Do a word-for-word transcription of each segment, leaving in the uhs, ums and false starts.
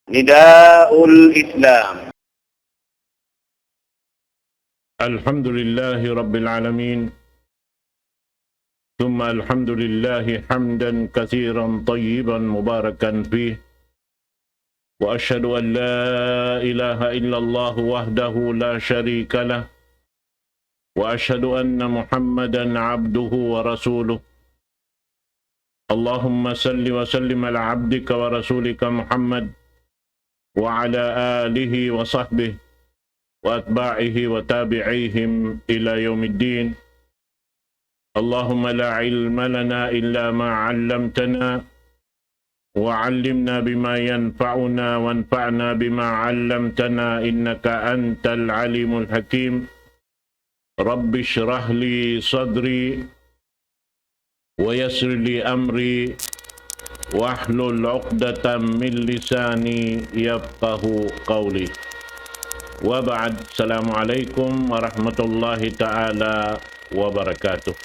نداء الإسلام. الحمد لله رب العالمين، ثم الحمد لله حمدا كثيرا طيبا مباركا فيه، وأشهد أن لا إله إلا الله وحده لا شريك له، وأشهد أن محمدا عبده ورسوله. اللهم صل وسلم على عبدك ورسولك محمد وعلى آله وصحبه وأتباعه وتابعيهم إلى يوم الدين. اللهم لا علم لنا إلا ما علمتنا، وعلمنا بما ينفعنا، وانفعنا بما علمتنا، إنك أنت العليم الحكيم. رب اشرح لي صدري، ويسر لي أمري، واحلل عقدة من لساني يفقه قولي. وبعد، السلام عليكم ورحمة الله تعالى وبركاته.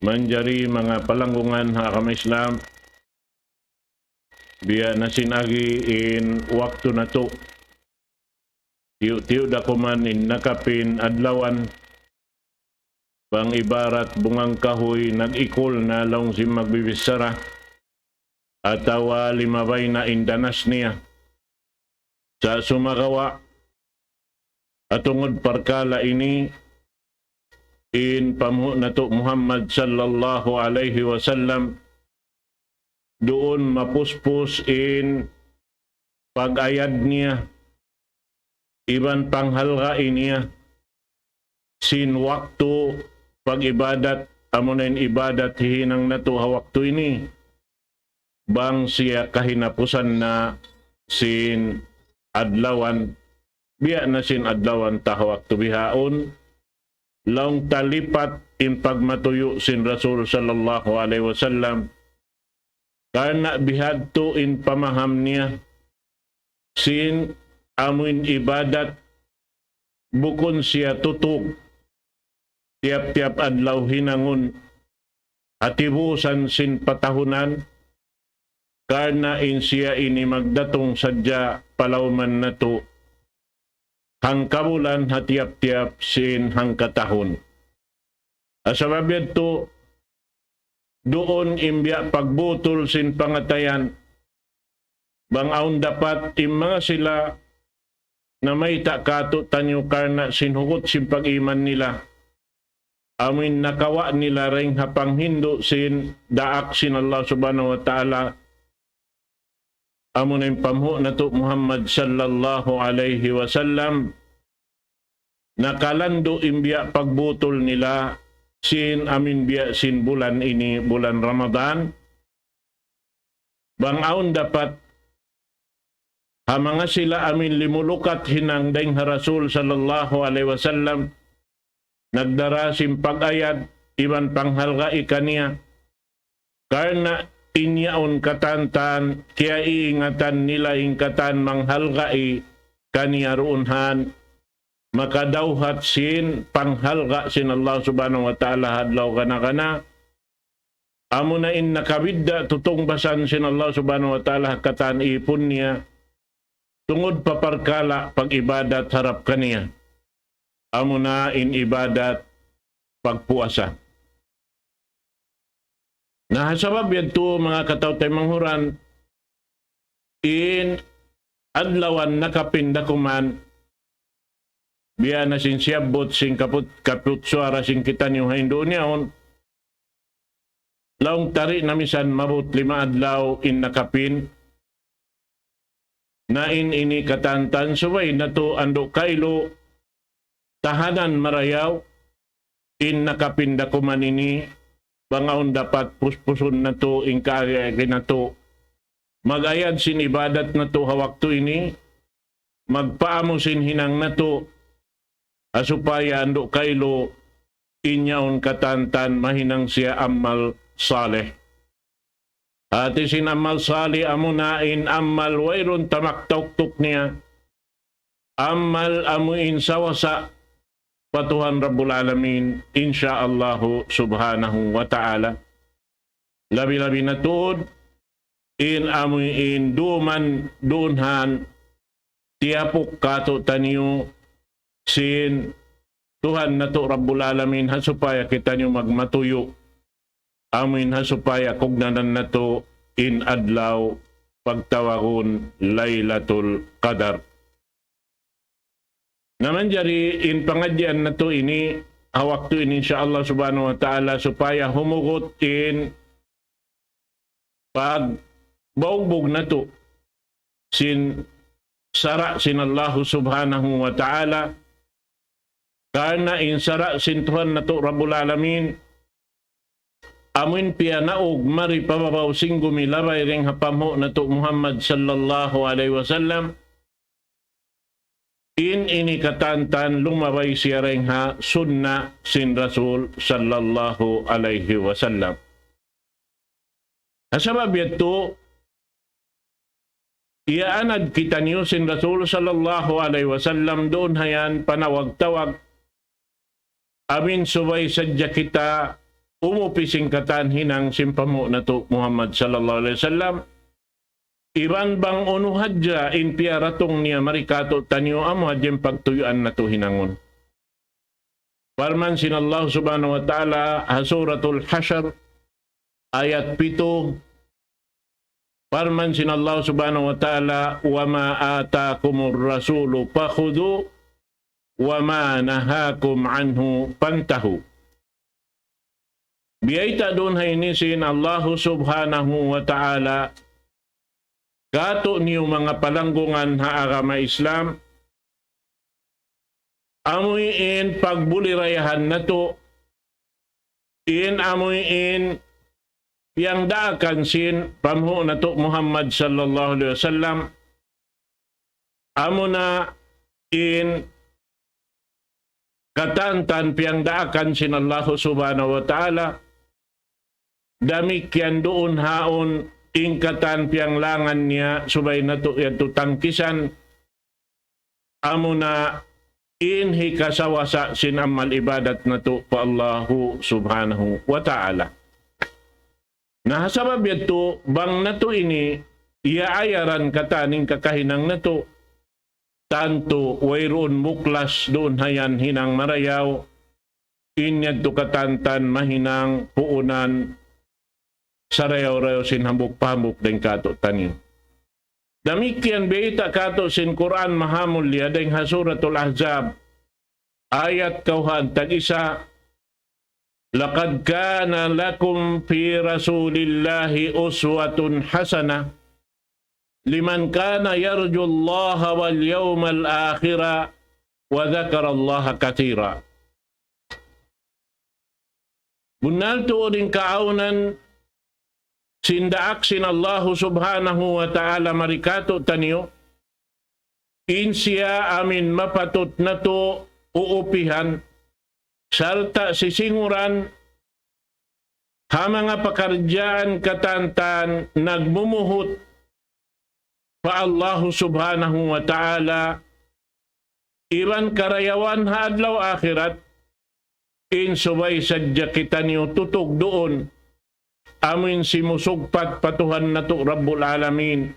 Manjari manga palanggungan ha agama Islam, biya' na sin agi in waktu natu', tiyu'-tiyu' da kuman in nakapin adlawan, bang ibarat bungang kahuy nag-ikul na laung sin magbibichara, atawa limabay na in danas niya. Sa' sumagawa', ha tungud parkala' ini, in panghu' natu' Muhammad sallallahu alayhi wasallam, duun mapuspus in pag-ayad niya, iban panghalgai niya sin waktu pag-ibadat, amuna in ibadat hihinang natu' ha waktu ini, bang siya kahinapusan na sin adlawan, biya' na sin adlawan ta ha waktu bihaun, laung ta lipat in pagmatuyu' sin Rasul sallallahu alayhi wasallam, karna' bihadtu in pamaham niya sin amuin ibadat bukun siya tutug tiyap-tiyap adlaw hinangun ha tibusan sin patahunan, karna' in siya ini magdatung sadja palawman natu' hangkabulan ha tiyap-tiyap sin hangkatahun. Sabab yadtu, duun in biya' pagbutul sin pangatayan, bang awn dapat in manga sila namayta' kātu'niyu karna' sin hugut sin pag-iman nila, amuin nakawa' nila dayn ha panghindu' sin daak sin Allah Subhanahu wa Ta'ala, amuna in panghu' natu' Muhammad sallallahu alayhi wasallam, nakalandu' in biya' pagbutul nila sin amuin biya' sin bulan ini, bulan Ramadan. Bang awn dapat ha manga sila amuin limulukat hinang dayn ha Rasul sallallahu alayhi wasallam, nagdara sin pag-ayad iban panghalgai kaniya, karna' in yaun katan-katan kiyaiingatan nila in katan manghalgai kaniya duun han, makadawhat sin panghalga' sin Allah Subhanahu wa Ta'ala ha adlaw gana-gana. Amuna in nakabidda' tutungbasan sin Allah Subhanahu wa Ta'ala ha katan īpun niya, tungud pa parkala' pag-ibadat harap kaniya. Amuna in ibadat pagpuasa. Na, ha sabab yadtu, manga kataw-taymanghuran, in adlawan nakapin dakuman, biya' na sin siyabbut sin kaput-, kaput suwara sin kitaniyu ha Indu niyaun, laung ta di' na misan maabut lima adlaw in nakapin. Na in ini katan-katan subay natu' andu' kailu tahanan marayaw in nakapin dakuman ini, bang awn dapat puspusun natu' in kaagi-agi natu'. Mag-ayad sin ibadat natu' ha waktu ini, magpaamu sin hinang natu', ha supaya andu' kailu in yaun katan-katan mahinang siya amal salih. Hāti sin amal salih amuna in amal wayruun tamak tauktuk niya, amal amuin sawasa pa Tuhan Rabbul Alamin, insya Allahu Subhanahu wa Ta'ala. Labi-labi na tuud, in amuin duman duun han tiyapuk kātu'niyu sin Tuhan natu' Rabbul Alamin ha supaya kitaniyu magmatuyu'. Amuin ha supaya kugnanan natu' in adlaw pagtawagun Laylatul Qadar. Na manjari in pangadjian natu' ini, ha waktu ini insya Allah subhanahu wa ta'ala supaya humugut in pagbaugbug natu' sin sara' sin Allahu subhanahu wa ta'ala, karna' in sara' sin Tuhan natu' Rabbul Alamin, amuin piyanaug mari pa babaw sin gumi labay dayn ha panghu' natu' Muhammad sallallahu alayhi wasallam, in ini katantan lumabay siya dayn ha sunna sin Rasul sallallahu alayhi wasallam. Na sabab yadtu, iyaanad kitaniyu sin Rasul sallallahu alayhi wasallam duun hayan panawag-tawag, amuin subay sadja kita umupi sin katan hinang sin panghu' natu' Muhammad sallallahu alayhi wasallam, iban bang unu hadja in piyaratung niya mari kātu'niyu amu hadja in pagtuyuan natu' hinangun. Parman sin Allah subhanahu wa ta'ala ha Suratul Hashr, ayat pitu, parman sin Allah subhanahu wa ta'ala, وما آتاكم الرسول فخذوه وما نهاكم عنه فانتهوا. Biyayta' duun ha ini sin Allahu subhanahu wa ta'ala, kātu'niyu manga palanggungan ha agama Islam, amuin pagbulirayahan natu', in amuin piyangdaakan sin panghu' natu' Muhammad sallallahu alayhi wasallam, amuna in katantan piyangdaakan sin Allahu subhanahu wa ta'ala, damikkiyan duun haun in katan piyanglangan niya subay natu' yadtu tangkisan, amuna in hikasawasa sin amal ibadat natu' pa Allahu subhanahu wa ta'ala. Na ha sabab yadtu, bang natu' ini iyaayaran katan in kakahinang natu', tantu wayruun muklas duun hayan hinang marayaw, in yadtu katantan mahinang puunan sarayaw-rayaw sin hambuuk pa hambuuk dayn kātu'niyu. Damikkiyan biyayta' kātu' sin Qur'an mahamulliya dayn ha Suratul Ahzab, ayat kawhaan tag-isa, لقد كان لكم في رسول الله أسوة حسنة لمن كان يرجو الله واليوم الآخر وذكر الله كثيرا. Bunnal tuud in kaawnan sin daak sin Allahu subhanahu wa ta'ala mari kātu'niyu, in siya amuin mapatut natu' uupihan, sarta' sisinguran, ha manga pakaradjaan katantan nagmumuhut pa Allahu subhanahu wa ta'ala, iban karayawan ha adlaw akhirat, in subay sadja kitaniyu tutug duun, amuin simusugpat pa Tuhan natu' Rabbul Alamin,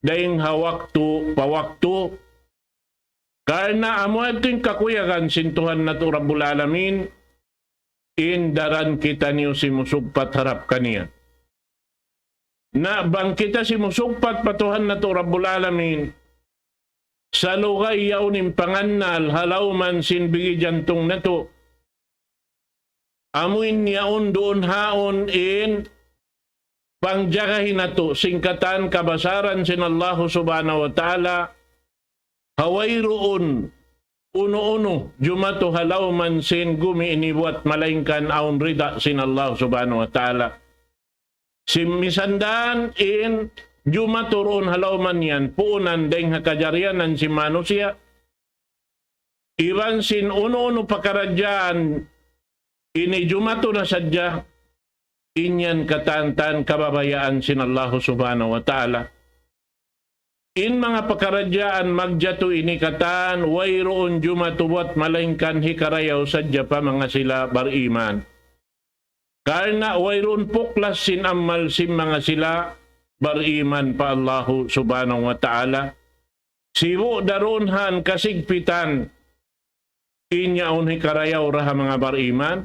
dayn ha waktu pa waktu, karna' amu yadtu in kakuyagan sin Tuhan natu' Rabbul Alamin, in daran kitaniyu simusugpat harap kaniya. Na bang kita simusugpat pa Tuhan natu' Rabbul Alamin, salugay yaun in pangannal ha lawm sin bigi jantung natu'. Amuin yaun duun haun in pangjagahi natu' sin katan kabasaran sin Allahu subhanahu wa ta'ala, ha wayruun unu-unu jumatu ha lawm sin gumi ini buwat malaingkan awn rida sin Allah subhanahu wa ta'ala. Sin misan da in jumatu duun ha lawm yan, puunan dayn ha kajarianan sin manusiya', iban sin unu-unu pakaradjaan ini jumatu na sadja, in yan katantan kababayaan sin Allahu subhanahu wa ta'ala. In manga pakaradjaan magjatu ini katan, wayruun jumatu buwat malaingkan hikarayaw sadja pa manga sila bariman. Karna' wayruun puklas sin amal sin manga sila bariman pa Allahu Subhanahu wa Ta'ala. Sibu' da duun ha kasigpitan in yaun hikarayaw da ha manga bariman,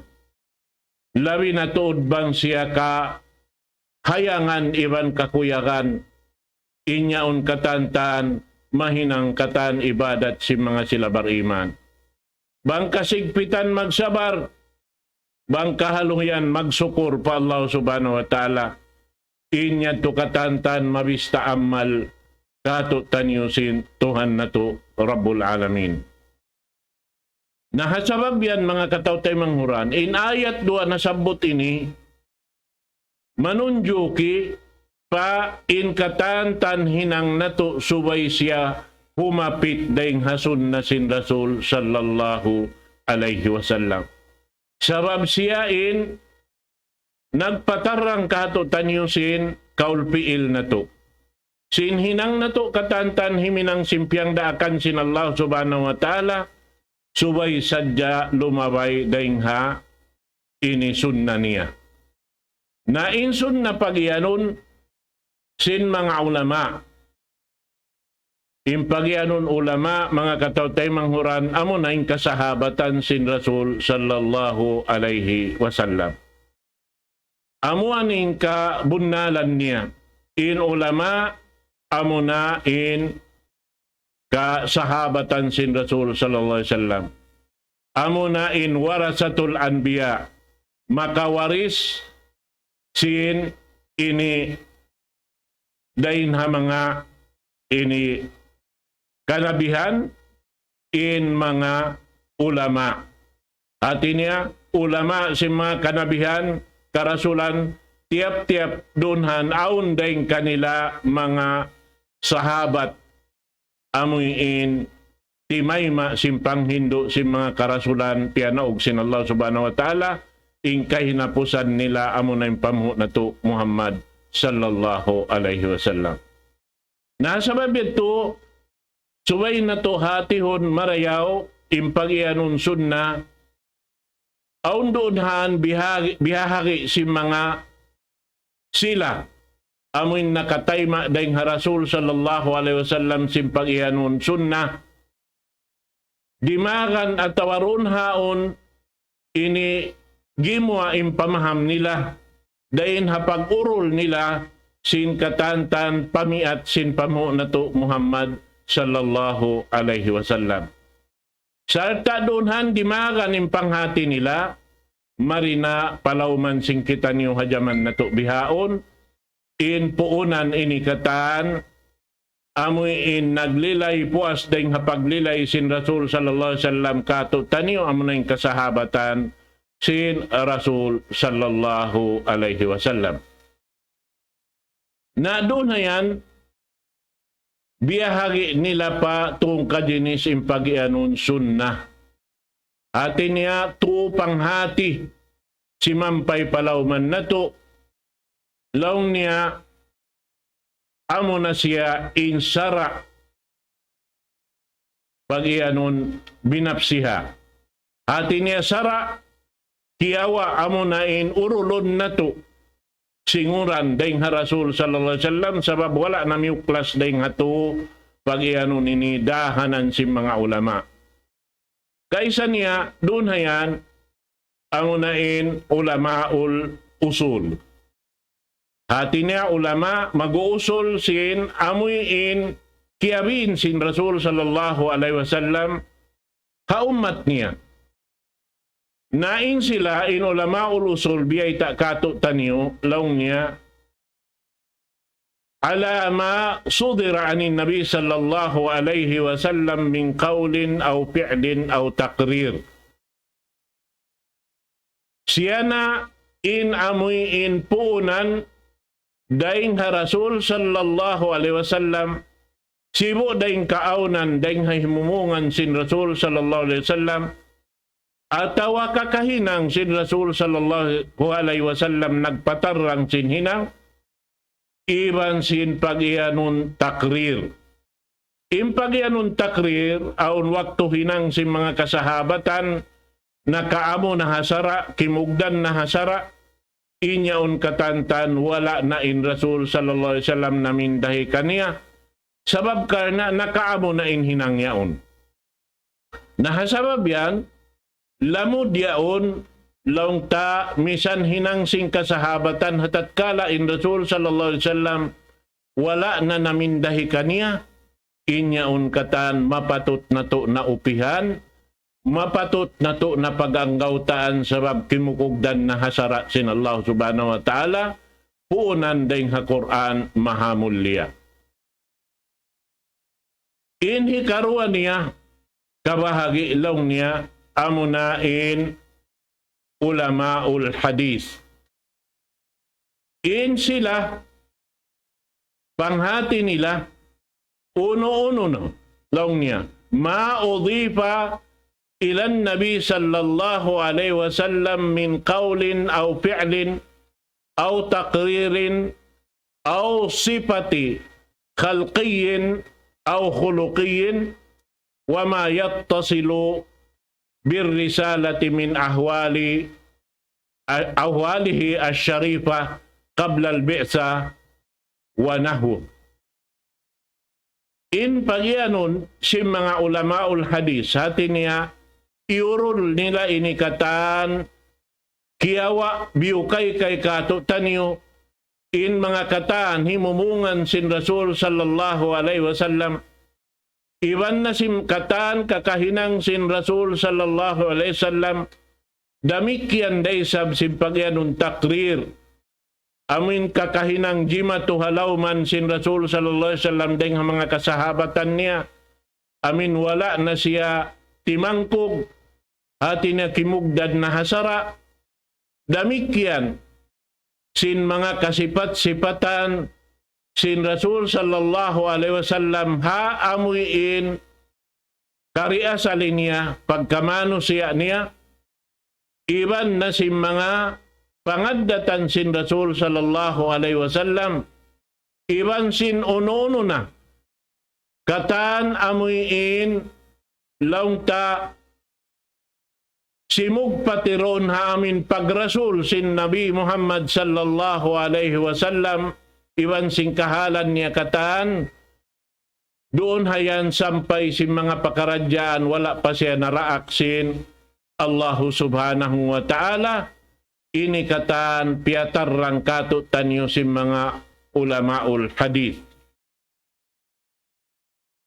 labi na tuud bang siya kahayangan iban kakuyagan, in yaun katantan mahinang katan ibadat sin manga sila bariman. Bang kasigpitan magsabar, bang kahaluhian magsukur pa Allah Subhanahu wa Ta'ala. In yadtu katantan mabista amal katu'taniyu sin Tuhan natu' Rabbul Alamin. Na ha sabab yan, manga kataw-taymanghuran, in ayat duwa nasabbut ini, manunjuki pa in katantan hinang natu' subay siya humapit dayn ha sunna sin Rasul sallallahu alayhi wasallam. Sabab siya in nagpatarrang katu'taniyu sin kaul piil natu'. Sin hinang natu' katantan himinang sin piyangdaakan sin Allah Subhanahu wa Ta'ala, subay sadja lumabay dayn ha ini sunna niya. Na in sunna pagiyanun sin manga ulama. In pagiyanun ulama, manga kataw-taymanghuran, amuna in kasahabatan sin Rasul sallallahu alayhi wasallam. Amu in kabunnalan niya. In ulama, amuna in kasahabatan sin Rasul sallallahu alayhi wasallam. Amuna in warasatul anbiya, makawaris sin ini dayn ha manga ini kanabihan, in manga ulama. Hati niya, ulama sin manga kanabihan, karasulan, tiyap-tiyap duun ha awn dayn kanila manga sahabat, amu in timayma' sin panghindu' sin manga karasulan piyanaug sin Allah Subhanahu wa Ta'ala, in kahinapusan nila amuna in panghu' natu' Muhammad sallallahu alayhi wasallam. Na sabab yadtu, subay natu' hatihun marayaw in pagiyanun sunna, awn duun ha bihari, bihahari sin manga sila, amu in nakatayma' dayn ha Rasul sallallahu alayhi wasallam sin pagiyanun sunna, dimagan atawa duun ha awn ini gimuwa' in pamaham nila, dayn ha pag-urul nila sin katantan pamiat sin panghu' natu' Muhammad sallallahu alayhi wasallam. Sarta' duun ha dimagan in panghati nila, mari na palawman sin kitaniyu ha jaman natu' bihaun, in puunan ini katan, amu in naglilay puas dayn ha paglilay sin Rasul sallallahu alayhi wasallam katu'taniyu, amuna in kasahabatan sin Rasul sallallahu alayhi wasallam. Na duun ha yan, biyahagi nila pa tungka jinis in pagiyanun sunna. Hati niya, tu panghati simampay palawman natu', laung niya, amuna siya in sara' pagiyanun binapsiha. Hati niya sara' kiyawa' amuna in urulun natu' singuran dayn ha Rasul sallallahu alayhi wasallam, sabab wala' na miyuklas dayn ha tu pagiyanun ini dahanan sin manga ulama. Kaisa niya, duun ha yan, amuna in ulamaul usul. Hati niya ulama mag-uusul sin amuin kiyabin sin Rasul sallallahu alayhi wasallam ha ummat niya. Na in sila in ulamaul usul biyayta' katu'taniyu, laung niya, على ما صدر عن النبي صلى الله عليه وسلم من قول أو فعل أو تقرير. Siya na in amuin puunan dayn ha Rasul sallallahu alayhi wasallam, sibu' dayn kaawnan dayn ha himumungan sin Rasul sallallahu alayhi wasallam, atawa kakahinang sin Rasul sallallahu alayhi wasallam nagpatarrang sin hinang, iban sin pagiyanun takrir. In pagiyanun takrir, awn waktu hinang sin manga kasahabatan, nakaamu na ha sara', kimugdan na ha sara', in yaun katan-katan wala' na in Rasul sallallahu alayhi wasallam namindahi kaniya. Sabab karna' nakaamu na in hinang yaun. Na ha sabab yan, lamud yaun, laung ta misan hinang sin kasahabatan ha tatkala in Rasul sallallahu alayhi wasallam wala' na namindahi kaniya, in yaun katan mapatut natu' na upihan, mapatut natu' na pag-anggawtaan sabab kimukugdan na ha sara' sin Allah Subhanahu wa Ta'ala, puunan dayng ha Qur'an Mahamulliya. In hikaruwa niya, kabahagi' laung niya, amuna in ulamaul hadith. In sila, panghati nila, unu-unu na, laung niya, ما أضيف إلى النبي صلى الله عليه وسلم من قول أو فعل أو تقرير أو صفة خلقي أو خلقي وما يتصل بالرسالة من أحوال، أحواله الشريفة قبل البعثة ونحوه. In pagiyanun sin manga ulamaul hadith, hati niya, iyurul nila ini katan, kiyawa' biyukay kay kātu'niyu, in manga katan himumungan sin Rasul sallallahu alayhi wasallam, iban na sin katan kakahinang sin Rasul sallallahu alayhi wasallam, damikkiyan da isab sin pagiyanun takrir. Amuin kakahinang jimatu ha lawman sin Rasul sallallahu alayhi wasallam dayng ha manga kasahabatan niya. Amuin wala' na siya timangkug, hati niya kimugdan na ha sara'. Damikkiyan sin manga kasipat-sipatan sin Rasul sallallahu alayhi wasallam ha amuin kariasali niya, pagkamanusiya' niya, iban na sin manga pangaddatan sin Rasul sallallahu alayhi wasallam, iban sin unu-unu na katan amuin laung ta simugpati duun ha amuin pagrasul sin Nabi Muhammad sallallahu alayhi wasallam, iban sin kahalan niya katan, duun ha yan sampay sin manga pakaradjaan wala' pa siya naraak sin Allahu Subhanahu wa Ta'ala, ini katan piyatarrang kātu'niyu sin manga ulamaul hadith.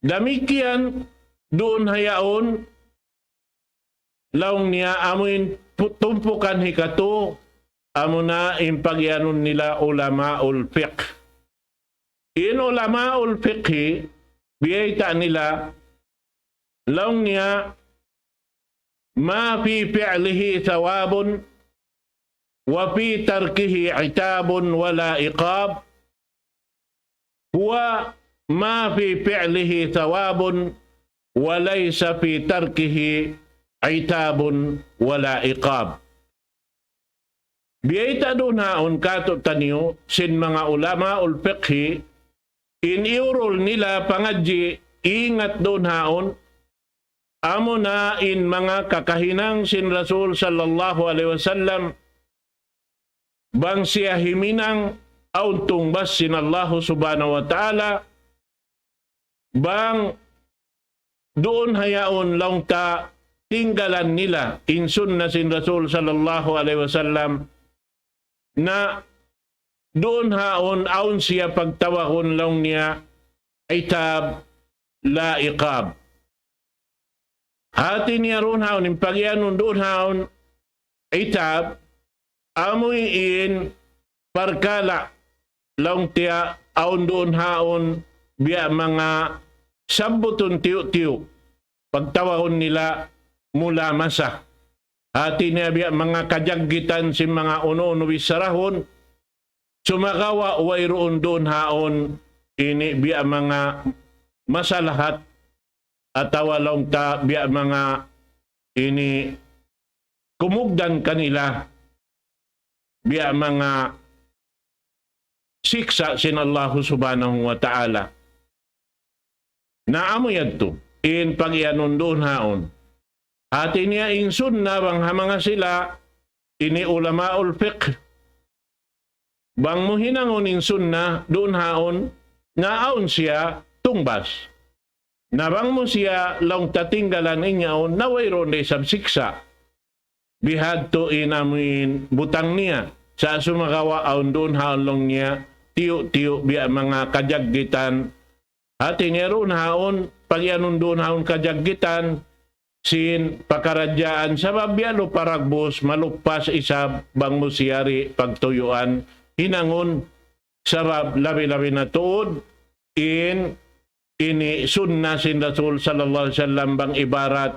Damikkiyan duun ha yaun, laung niya amuin pu-, tumpukan hikatu, amuna in pagiyanun nila ulamaul fiqh. In ulamaul fiqhi, biyayta' nila, laung niya, ما في فعله ثواب وفي تركه عتاب ولا عقاب، هو ما في فعله ثواب وليس في تركه عتاب ولا عقاب. Biyayta' duun haun kātu'niyu sin manga ulamaul fiqhi, in iyurul nila pangadji' ingat duun haun, amuna in manga kakahinang sin Rasul sallallahu alayhi wasallam, bang siya himinang awn tungbas sin Allahu Subhanahu wa Ta'ala, bang duun ha yaun laung ta tinggalan nila in sunna sin Rasul sallallahu alayhi wasallam, na duun haun awn siya pagtawagun laung niya itab la iqab. Hati niya duun haun, in pagiyanun duun haun itab, amuin parkala' laung tiya awn duun haun biya' manga sabbutun tiyu'-tiyu', pagtawagun nila mulamasa. Hati niya biya' manga kajaggitan sin manga unu-unu bicharahun, sumagawa' wayruun duun haun ini biya' manga masalahat atawa laung ta biya' manga ini kumugdan kanila biya' manga siksa' sin Allahu Subhanahu wa Ta'ala. Na amu yadtu in pagiyanun duun haun. Hati niya in sunna bang ha manga sila ini ulamaul fiqh, Bang mu hinangun in sunnah, duun haun, na awn siya tungbas. Na bang mu siya laung ta tinggalan in yaun, na wayruun da isab siksa'. Bihadtu in amuin butang niya. Sa' sumagawa' awn duun haun laung niya, tiyu'-tiyu' biya' manga kajaggitan. Hati niya duun haun, pag-iyanun duun haun kajaggitan, sin pakaradjaan, sabab biya' lupa ragbus, maluppas isab bang mu siya di' pagtuyuan, hinangun, sabab labi-labi na tuud, in ini sunnah sin Rasul sallallahu alayhi wasallam bang ibarat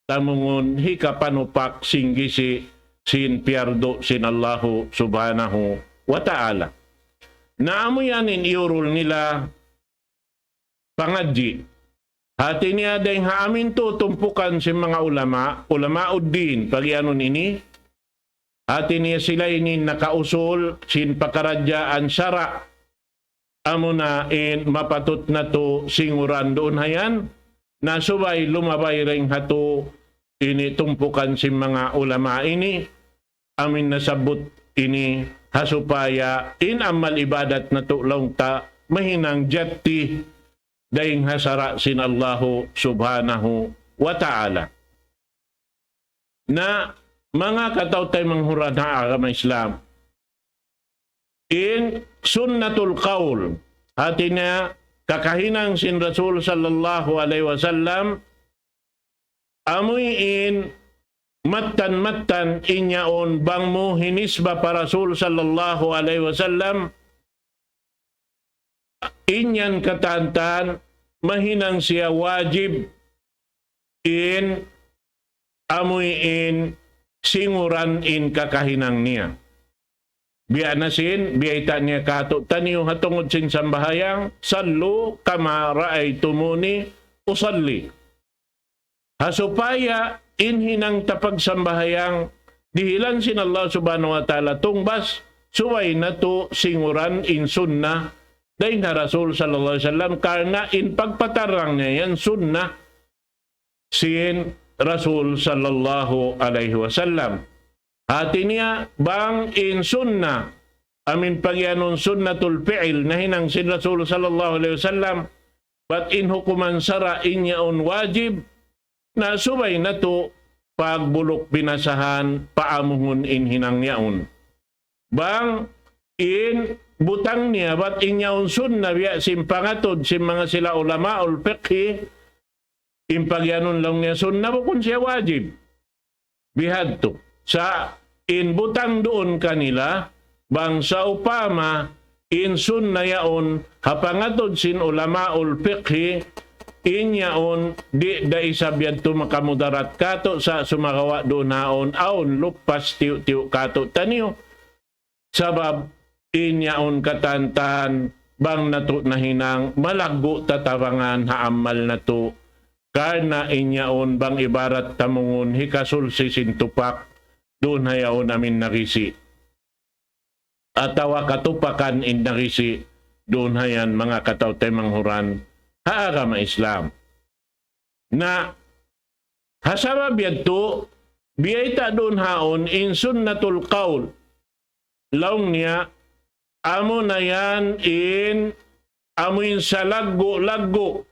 tamungun hikapanupak sin gisi sin piyardu sin Allahu subhanahu wa ta'ala. Na amu yan in iyurul nila pangadji'. Hati niya dayng ha amin tu tumpukan sin manga ulama, ulama uddin, pag-iyanun ini, hati niya sila ini nakausul sin pakaradjaan sara'. Amuna in mapatut natu' singuran duun hayan, na subay lumabay dayng ha tu ini tumpukan sin manga ulama ini, amin nasabbut ini ha supaya in amal ibadat natu' laung ta mahinang jatti dayng ha sara' sin Allahu subhanahu wa ta'ala. Na manga kataw-taymanghuran ha agama Islam, in sunnatul qawl, hati niya kakahinang sin Rasul sallallahu alayhi wasallam, amuin mattan-mattan in yaun bang mu hinisba pa Rasul sallallahu alayhi wasallam, in yan katantan mahinang siya wajib in amuin singuran in kakahinang niya. Biya' na sin, biyayta' niya katu' taniyu ha tungud sin sambahayang, "Sallu kama ra'aytumuni usalli." Ha supaya in hinang ta pagsambahayang dihilan sin Allah subhanahu wa ta'ala tungbas, subay natu' singuran in sunnah dayng ha Rasul sallallahu alayhi wasallam, karna' in pagpatarrang niya yan sunnah sin Rasul sallallahu alayhi wasallam. Hati niya, bang in sunnah, amin pag-iyanun sunnatul fi'il, nahinang sin Rasul sallallahu alayhi wasallam, bat in hukuman sara' in yaun wajib, na subay natu' pagbuluk binasahan, paamuhun in hinang yaun. Bang in butang niya, bat in yaun sunnah, biya' sin pangatud sin manga sila ulamaul fiqhi, in pag-iyanun laung niya sunnah, bukun siya wajib. Bihadtu. Sa' in butang duun kanila, bang sawpama in sunnah yaun ha pangatud sin ulamaul fiqhi, in yaun di' da isab yadtu makamudarat katu' sa' sumagawa' duun haun, awn luppas tiyu'-tiyu' katu' taniyu. Sabab in yaun katantan bang natu' nahinang malaggu' tatabangan ha amal natu'. Karna' in yaun bang ibarat tamungun hikasulsi sin tupak, duun ha yaun amin nagisi. Atawa katupakan in nagisi, duun ha yan manga kataw-taymanghuran ha agama Islam. Na ha sabab yadtu, biyayta' duun haun in sunnatul qawl. Laung niya, amu na yan in, amu in salaggu'-laggu'.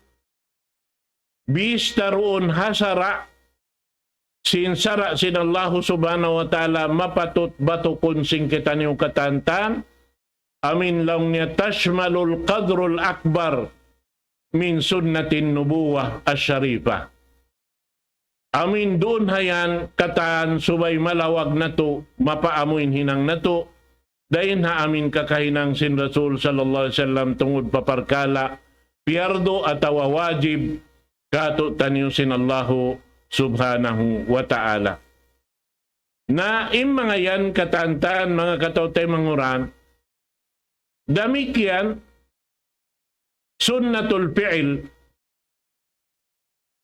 Bista duun ha sara', sin sara' sin Allahu subhanahu wa ta'ala mapatut batukun sin kitaniyu katantan, amin laung niya tashmalul qadrul akbar min sunnatin nubuwah asy-syarifah. Amin duun ha yan katan subay malawag natu', mapaamu in hinang natu', dayn ha amin kakahinang sin Rasul sallallahu alayhi wasallam tungud pa parkala', piyardu atawa wajib, katu' taniyu sin Allahu subhanahu wa ta'ala. Na in manga yan katantan, manga kataw-taymanghuran, damikkiyan sunnatul fi'il,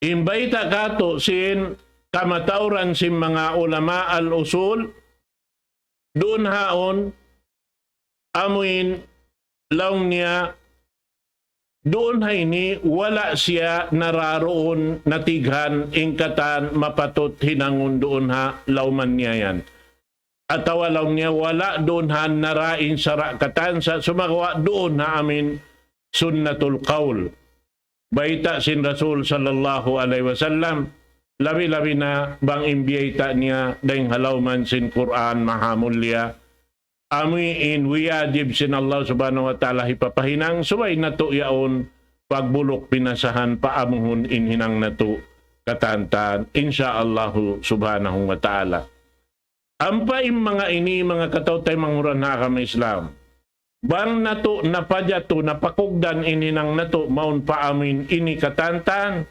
in bayta' katu' sin kamatauran sin manga ulama al-usul, duun haun, amuin laung niya, duun ha ini, wala' siya nararuun natighan in katan mapatut hinangun duun ha lauman niya yan. Atawa laung niya wala' duun ha nara in sara' katan sa sumagawa' duun ha amin sunnatul qawl. Bayta' sin Rasul sallallahu alayhi wasallam, labi-labi na bang in biyayta' niya dayng ha lawm sin Qur'an mahamulliya, amu in wiyajib sin Allah Subhanahu wa Ta'ala hipapahinang, subay natu' yaun pagbuluk pinasahan paamuhun in hinang natu' katantan, insya Allahu Subhanahu wa Ta'ala. Ampa in manga ini, manga kataw-taymanghuran ha agama Islam. Bang natu' napajatu, napakugdan in hinang natu', mawn pa amin ini katantan,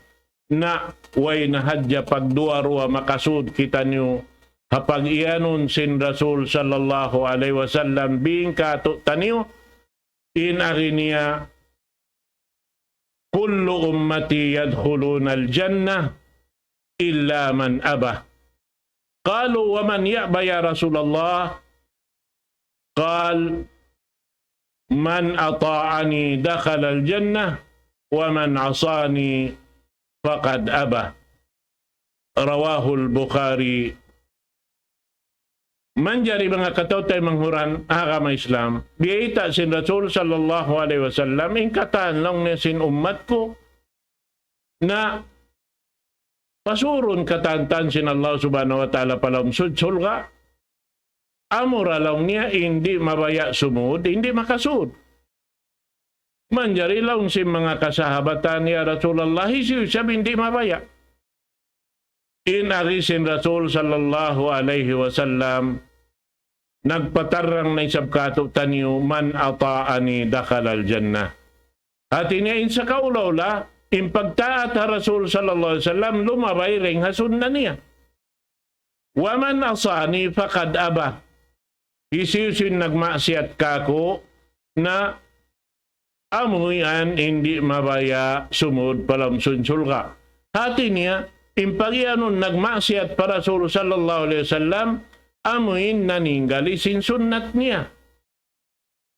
na way na hadja pagduwa-ruwa makasud kitaniyu ha pag-iyanun sin Rasul sallallahu alayhi wasallam bing katu'taniyu, in agi niya, كل أمتي يدخلون الجنة إلا من أبى. قالوا: ومن يأبى يا رسول الله؟ قال: من أطاعني دخل الجنة ومن عصاني فقد أبى. رواه البخاري. Manjari manga kataw-taymanghuran agama Islam, biyayta' sin Rasul sallallahu alayhi wasallam, in katan laung niya sin ummat ku na pasurun katantan sin Allah Subhanahu wa Ta'ala pa lawm sud surga', amura laung niya in di' mabaya' sumud, in di' makasud. Manjari laung sin manga kasahabatan, "Ya Rasulullah, hisiyu isab in di' mabaya'?" In agi sin Rasul sallallahu alayhi wasallam, nagpatarrang na isab katu'taniyu, من أطاعني دخل الجنة. Hati niya in sakaula-ula, in pagtaat ha Rasul sallallahu alayhi wasallam, lumabay dayng ha sunna niya. ومن عصاني فقد أبى. Hisiyu-siyu in nagmaksiyat kāku' na amu yan in di' mabaya' sumud pa lawm sin surga'. Hati niya, in pag-iyanun nagmaksiyat pa Rasul sallallahu alayhi wasallam, amu in naninggali sin sunnat niya.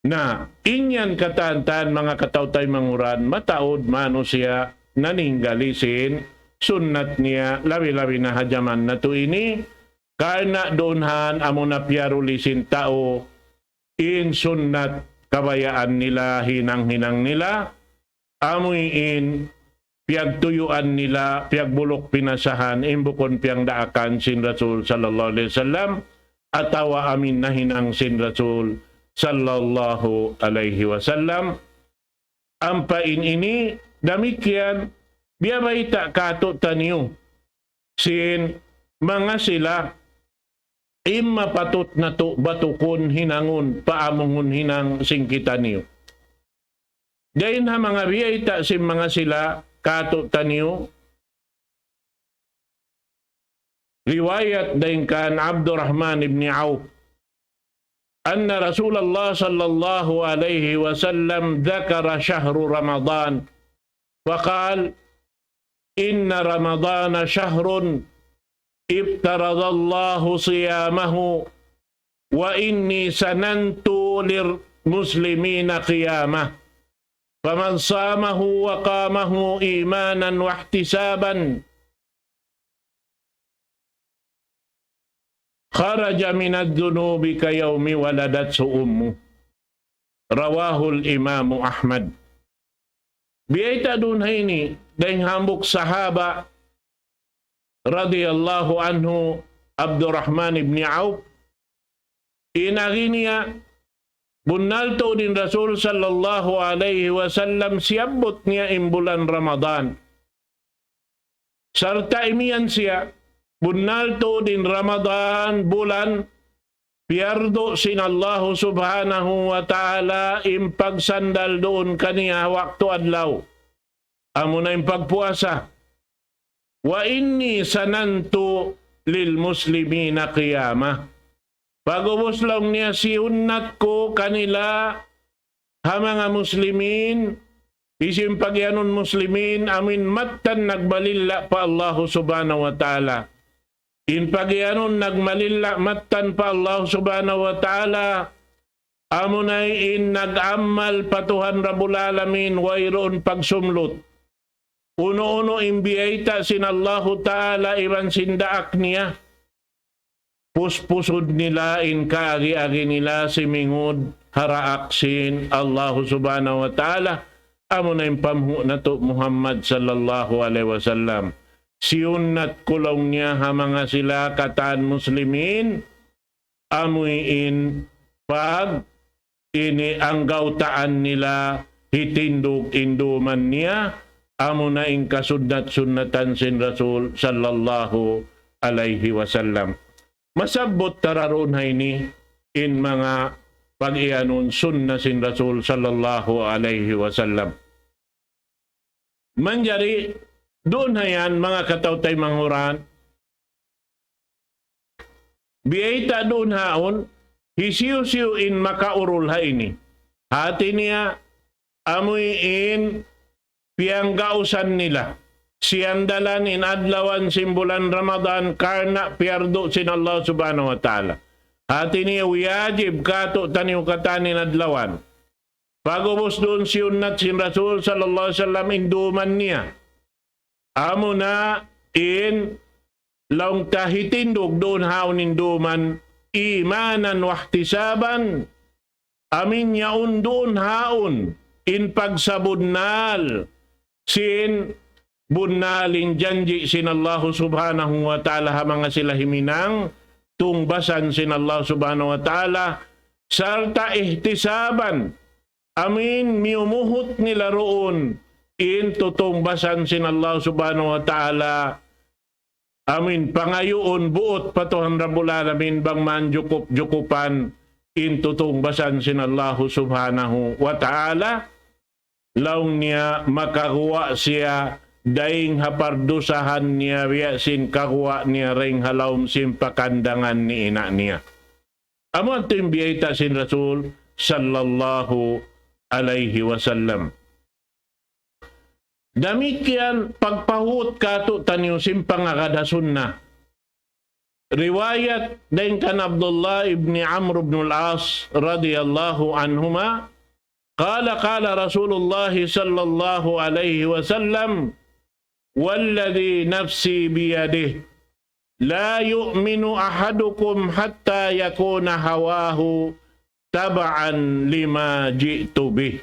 Na, in yan katantan manga kataw-taymanghuran, mataud manusiya' naninggali sin sunnat niya, labi-labi na ha jaman natu' ini, karna' duun han amuna piyaruli sin tau in sunnat kabayaan nila, hinang-hinang nila, amu in piyagtuyuan nila, piyagbuluk pinasahan, in bukun piyangdaakan sin Rasul sallallahu alayhi wasallam, atawa amin nahinang sin Rasul sallallahu alayhi wasallam. Ampa in ini, damikkiyan, biyabayta' katu'taniyu sin manga sila, in mapatut natu' batukun hinangun, paamuhun hinang sin kitaniyu. Dayn ha manga biyayta' sin manga sila katu'taniyu, riwayat dayn kan Abdurrahman ibn Auf, أن رسول الله صلى الله عليه وسلم ذكر شهر رمضان فقال: إن رمضان شهر افترض الله صيامه وإني سننت للمسلمين قيامه، فمن صامه وقامه إيمانا واحتسابا خرج من الذنوب كيوم ولدته أمه. رواه الإمام أحمد. Biyayta' duun ha ini, dayn hambuuk sahaba, radiyallahu anhu, Abdurrahman ibn Auf, in agi niya, bunnal tuud in Rasul sallallahu alayhi wasallam, siyabbut niya in bulan Ramadan. Sarta' imiyan siya, bunnal tuud in Ramadan, bulan, piyardu sin Allahu Subhanahu wa Ta'ala in pagsandal duun kaniya waktu adlaw. Amuna in pagpuasa. وإني سننت للمسلمين قيامه. Pag'ubus laung niya siyunnat ku kanila ha manga muslimin, hisiyu in pagiyanun muslimin, amuin mattan nagmalilla' pa Allahu Subhanahu wa Ta'ala. In pagiyanun nagmalilla' mattan pa Allahu Subhanahu wa Ta'ala, amuna in nag-amal pa Tuhan Rabbul Alamin, wayruun pagsumlut. Unu-unu in biyayta' sin Allahu Ta'ala iban sin daak niya. puspusud nila in kaagi-agi nila simingud ha daak sin Allahu Subhanahu wa Ta'ala, amuna in panghu' natu' Muhammad sallallahu alayhi wasallam. Siyunnat ku laung niya ha manga sila katan muslimin, amuin pag ini anggawtaan nila hitindug in duman niya, amuna in kasunnat-sunnatan sin Rasul sallallahu alayhi wasallam. Masabbut ta ra duun ha ini in manga pag-iyanun sunna sin Rasul sallallahu alayhi wasallam. Manjari, duun ha yan, manga kataw-taymanghuran, biyayta' duun haun, hisiyu-siyu in makaurul ha ini. Hati niya, amuin piyanggausan nila. Siyandalan in adlawan sin bulan Ramadan karna' piyardu sin Allah Subhanahu wa Ta'ala. Hati niya wajib katu'taniyu katan in adlawan. Pag'ubus duun siyunnat sin Rasul sallallahu alayhi wasallam in duman niya. Amuna in laung ta hitindug duun haun in duman imanan wahtisaban. Amin yaun duun haun in pagsabunnal sin bunnal in janji' sin Allahu Subhanahu wa Ta'ala ha manga sila himinang tungbasan sin Allah Subhanahu wa Ta'ala, sarta' ihtisaban, amin miyumuhut nila duun in tutungbasan sin Allah Subhanahu wa Ta'ala, amin pangayuun buut pa Tuhan Rabbul Alamin bang man jukup-jukupan in tutungbasan sin Allahu Subhanahu wa Ta'ala, laung niya makaguwa' siya dayn ha pardusahan niya biya' sin kaguwa' niya dayn ha lawm sin pakandangan ni ina' niya. Amu yadtu in biyayta' sin Rasul sallallahu alayhi wasallam. Damikkiyan pagpahut katu'taniyu sin pangagad ha sunnah. Riwayat dayn kan Abdullah ibn Amr ibn al-As radiyallahu anhuma, قال قال رسول الله صلى الله عليه وسلم: والذي نفسي بيده لا يؤمن أحدكم حتى يكون هواه تبعا لما جئت به.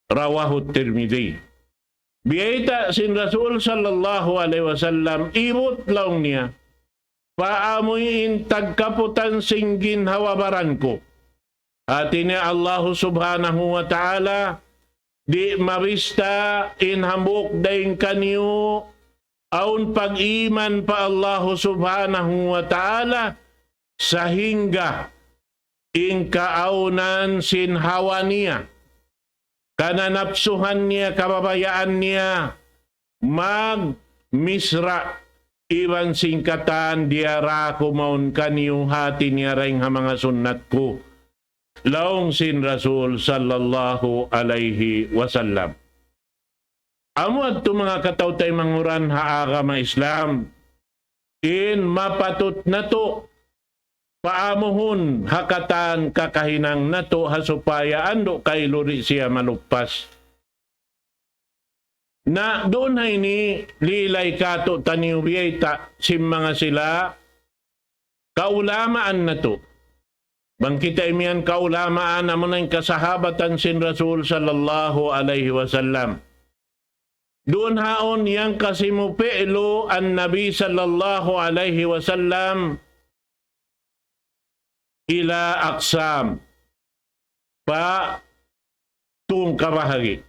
رواه الترمذي. Biyayta' sin Rasul sallallahu alayhi wasallam, ibut laung niya, pa amuin tagkaputan sin ginhawa-baran ku. Hati niya Allahu Subhanahu wa Ta'ala, di' mabista in hambuuk dayn kaniyu awn pag-iman pa Allahu Subhanahu wa Ta'ala, sahingga in kaawnan sin hawa niya, kananapsuhan niya, kababayaan niya, magmisra' iban sin katan diyara ku mawn kaniyu hati niya dayn ha manga sunnat ku. Laung sin Rasul sallallahu alayhi wasallam. Amu yadtu manga kataw-taymanghuran ha agama Islam, in mapatut natu' paamuhun ha katan kakahinang natu' ha supaya andu' kailu di' siya maluppas. Na duun ha ini lilay katu'taniyu biyayta' sin manga sila kaulamaan natu'. Bang kita imiyan kaulamaan, amuna in kasahabatan sin Rasul sallallahu alayhi wasallam. Duun haun yan kasimupi'lu an Nabi sallallahu alayhi wasallam ila aqsam. Pa tūng kabahagi'.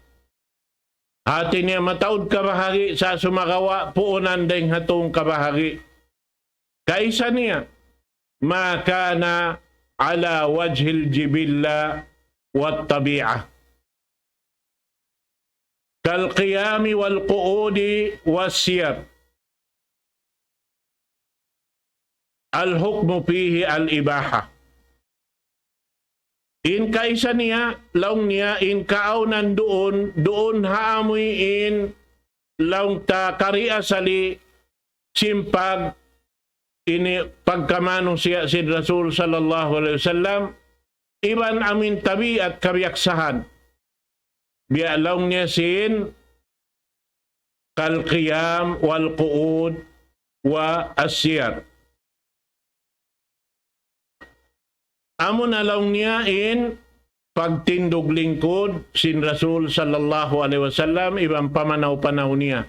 Hati niya mataud kabahagi' sa' sumagawa' puunan dayng ha tūng kabahagi'. Kaisa niya, ما كان على وجه الجبلة والطبيعة كالقيام والقعود والسير. الحكم فيه الإباحة. In kaisa niya, laung niya, in kaawnan duun, duun ha amuin, laung ta kari asali, sin pag-, ini pagkamanusiya' sin Rasul sallallahu alayhi wasallam, iban amuin tabiat kabiyaksahan. Biya' laung niya sin كالقيام والقعود والسير. Amu na laung niya in pagtindug lingkud sin Rasul sallallahu alayhi wasallam iban pamanaw-panaw niya.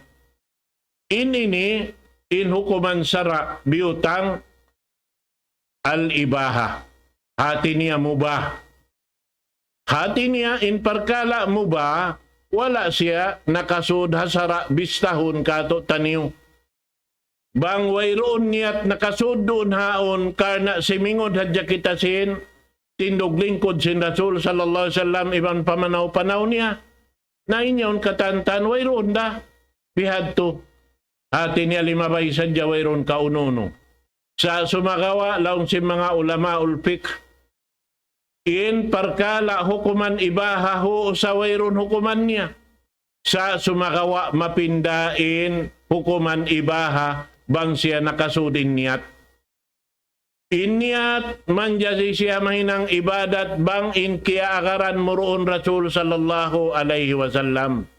In ini in hukuman sara' biyutang al-ibaha. Hati niya mubah. Hati niya in parkala' mubah, wala' siya nakasud ha sara' bistahun katu'taniyu. Bang wayruun niyat nakasud duun haun karna' simingud hadja kita sin tindug lingkud sin Rasul sallallahu alayhi wasallam iban pamanaw-panaw niya. Na in yaun katantan wayruun da bihadtu. Hati niya limabay sadja wayruun kaunu-unu. Sa' sumagawa' laung sin manga ulamaul fiqh, in parkala' hukuman ibaha hu sa wayruun hukuman niya. Sa' sumagawa' mapinda in hukuman ibaha bang siya nakasud in niyat. In niyat manjari siya mahinang ibadat bang in kiyaagaran mu duun Rasul sallallahu alayhi wasallam.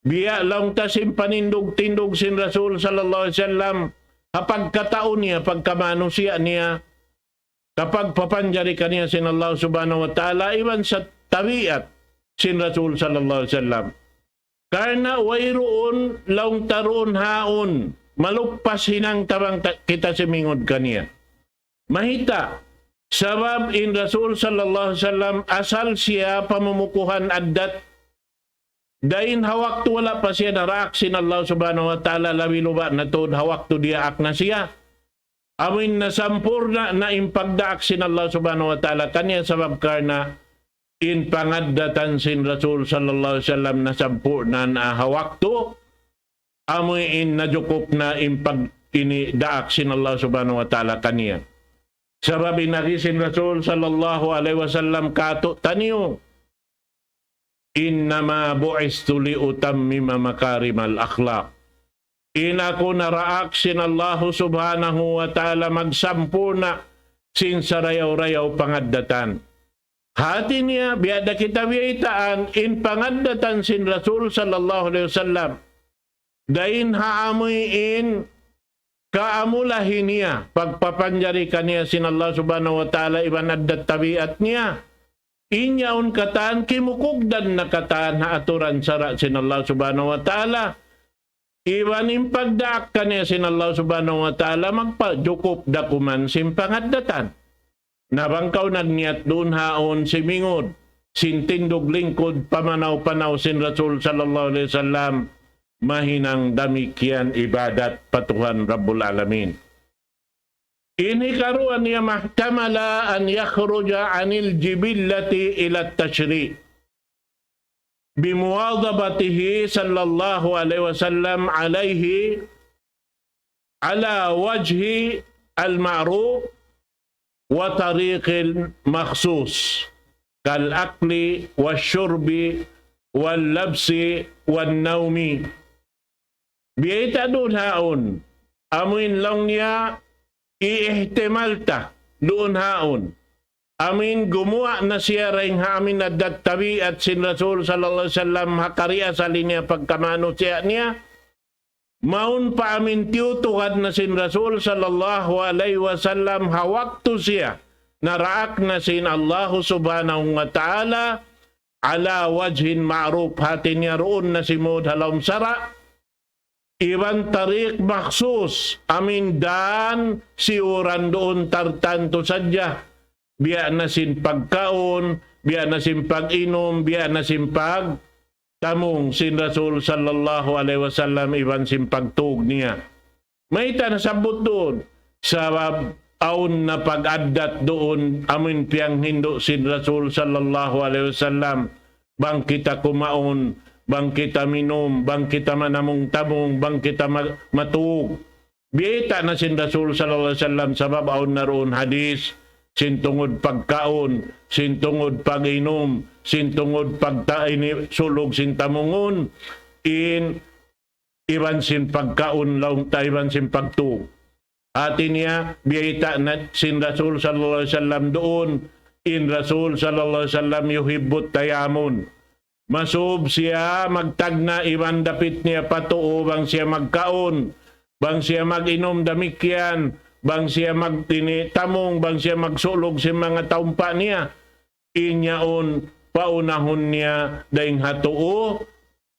Biya' laung ta sin panindug-tindug sin Rasul sallallahu alayhi wasallam, ha pagkatau niya, pagkamanusiya' niya, kapagpapanjari kaniya sin Allah subhanahu wa ta'ala, iban sa tabiat sin Rasul sallallahu alayhi wasallam. Karna' wayruun laung ta duun haun, maluppas hinang ta bang ta, kita simingud kaniya. Mayta', sabab in Rasul sallallahu alayhi wasallam asal siya pamumukuhan addat. Dayn ha waktu wala' pa siya naraak sin Allah subhanahu wa ta'ala labi luba' na tuud ha waktu diyaak na siya. Amuin nasampurna' na in pagdaak sin Allah subhanahu wa ta'ala kaniya sabab karna' in pangaddatan sin Rasul sallallahu alayhi wasallam nasampurna' na ha waktu amuin najukup na in pag ini daak sin Allah subhanahu wa ta'ala kaniya. Sabab in agi sin Rasul sallallahu alayhi wasallam katu'taniyu, إنما بعثت لأتمم مكارم الأخلاق. In aku naraak sin Allahu subhanahu wa ta'ala magsampurna' sin sarayaw-rayaw pangaddatan. Hati niya, biya' da kita biyaytaan, in pangaddatan sin Rasul sallallahu alayhi wasallam. Dayn ha amuin kaamulahi niya, pagpapanjari kaniya sin Allah subhanahu wa ta'ala iban addat tabiat niya. In yaun katan kimukugdan na katan ha aturan sara' sin Allah subhanahu wa ta'ala. Iban in pagdaak kaniya sin Allah subhanahu wa ta'ala magpajukup da kuman sin pangaddatan. Na bang kaw nagniyat duun haun simingud sin tindug lingkud pamanaw-panaw sin Rasul sallallahu alayhi wasallam, mahinang damikkiyan ibadat pa Tuhan Rabbul Alamin. In hikaruwa niya, ما احتمل أن يخرج عن الجبلة إلى التشريع بمواظبته صلى الله عليه وسلم عليه على وجه المعروف وطريق مخصوص كالأكل والشرب واللبس والنوم. Biyayta' duun haun, amuin laung niya, ihtimal ta duun haun. Amuin gumuwa' na siya dayn ha amuin addat tabiat sin Rasul sallallahu alayhi wasallam ha kariasali niya pagkamanusiya' niya. Mawn pa amuin tiyutukan na sin Rasul sallallahu alayhi wasallam ha waktu siya naraak na sin Allahu subhanahu wa ta'ala على وجه معروف, hati niya duun na simud ha lawm sara', iban tariq makhsus, amuin dan siyuran duun tartantu sadja, biya' na sin pagkaun, biya' na sin pag-inum, biya' na sin pagtamung sin Rasul sallallahu alayhi wasallam, iban sin pagtug niya. Mayta' nasabbut duun? Sabab awn na pag-addat duun amuin piyanghindu' sin Rasul sallallahu alayhi wasallam. Bang kita kumaun, bang kita minum, bang kita manamung-tamung, bang kita ma-, matug. Biyayta' na sin Rasul sallallahu alayhi wasallam sabab awn na duun hadis, sin tungud pagkaun, sin tungud pag-inum, sin tungud pagta-, ini, sulug sin tamungun, in iban sin pagkaun laung ta iban sin pagtug. Hati niya, biyayta' na sin Rasul sallallahu alayhi wasallam duun, in Rasul sallallahu alayhi wasallam يحب التيامن. Masub siya magtagna' iban dapit niya pa tuu bang siya magkaun, bang siya mag-inum damikkiyan, bang siya magtini tamung, bang siya magsulug sin manga taumpa niya, in yaun paunahun niya dayn ha tuu,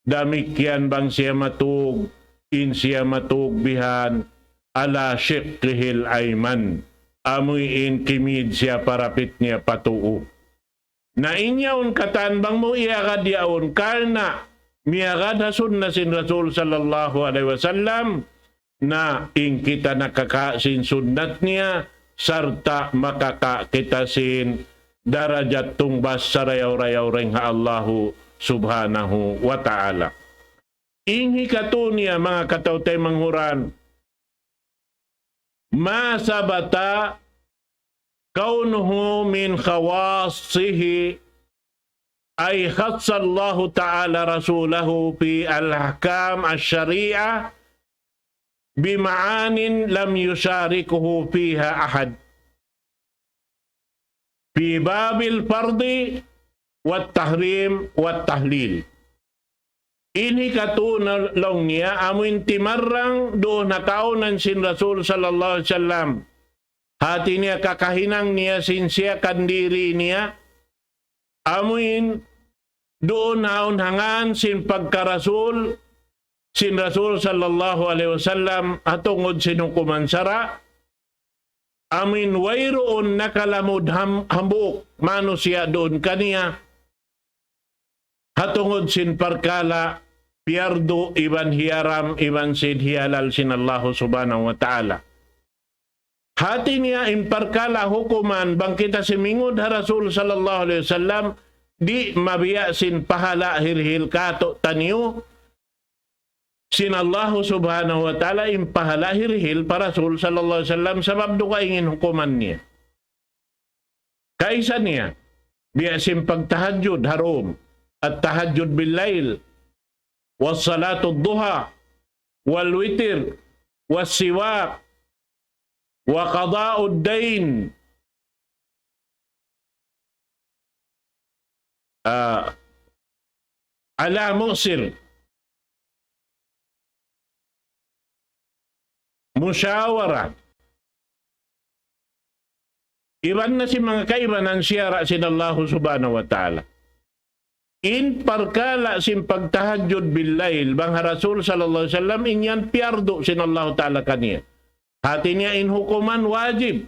damikkiyan bang siya matug, in siya matug bihan, ala shiqqihil ayman, amuin kimid siya parapit niya pa tuu. Na in yaun katan bang mu iyagad yaun, karna' miyagad ha sunna sin Rasul sallallahu alayhi wasallam, na in kita nakaka' sin sunnat niya, sarta' makaka' kita sin darajat tungbas sarayaw-rayaw dayn ha Allahu subhanahu wa ta'ala. In hikatu niya, manga kataw-taymanghuran, ما ثبت كونه من خواصه، أي خص الله تعالى رسوله في أحكام الشريعة بمعان لم يشاركه فيها أحد، في باب الفرض والتحريم والتحليل. In hikatu na laung niya, amuin timarrang duun ha kaunan sin Rasul sallallahu alayhi wasallam. Hati niya kakahinang niya sin siya kandiri niya. Amuin duun haun ha ngan sin pagka-Rasul, sin Rasul sallallahu alayhi wasallam, ha tungud sin hukuman sara', amuin wayruun nakalamud ham-, hambuuk manusiya' duun kaniya, ha tungud sin parkala' piyardu iban hiyaram iban sin hiyalal sin Allahu subhanahu wa ta'ala. Hati niya in parkala' hukuman bang kita simingud ha Rasul sallallahu alayhi wasallam, di' mabiya' sin pahala' hirihil kātu'niyu, sin Allahu subhanahu wa ta'ala in pahala' hirihil pa Rasul sallallahu alayhi wasallam, sabab dugaing in hukuman niya. Kaisa niya, biya' sin pagtahajjud ha dum, التهجد بالليل، وصلاة الضحى، والوتر، والسواك، وقضاء الدين، ah, على المعسر، مشاورة. Iban na sin manga kaibanan siyara' sin Allahu subhanahu wa ta'ala. In parkala' sin pagtahajjud bil-layl, bang ha Rasul sallallahu alayhi wasallam, in yan piyardu sin Allahu ta'ala kaniya. Hati niya in hukuman wajib.